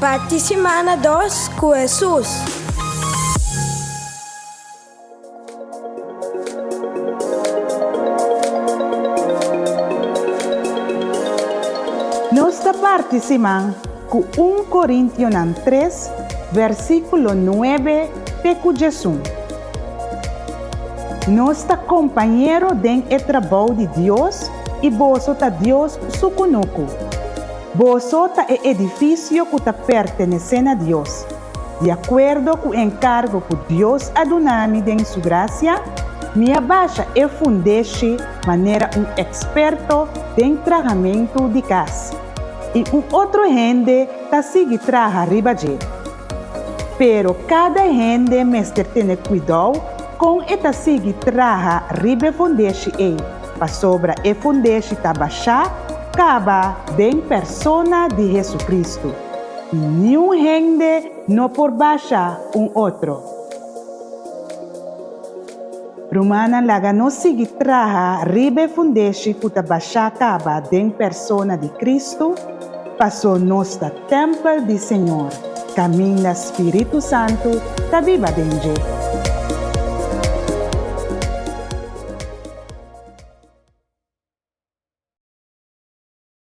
Parti simana dos ku Hesus. Nos ta parti siman ku un Korintionan tres, versíkulo nuebe te ku djesun. Nos ta kompañero den e trabou di Dios i boso ta Dios su kunuku. Boso ta e edifisio ku ta pertenesé na Dios. Di akuerdo ku e enkargo ku Dios a duna mi den su grasia, mi a basha e fundeshi manera un eksperto den trahamentu di kas, i un otro hende ta sigui traha riba dje. Pero kada hende mester tene kuidou kon e ta sigui traha riba e fundeshi ei, pasobra e fundeshi ta bashá kaba den persona di Hesukristu, i niun hende no por basha un otro. Rumannan, laga nos sigui traha riba e fundeshi ku ta bashá kaba den persona di Kristu, pasó nos ta tèmpel di Señor, kaminda Spiritu Santu ta biba den dje.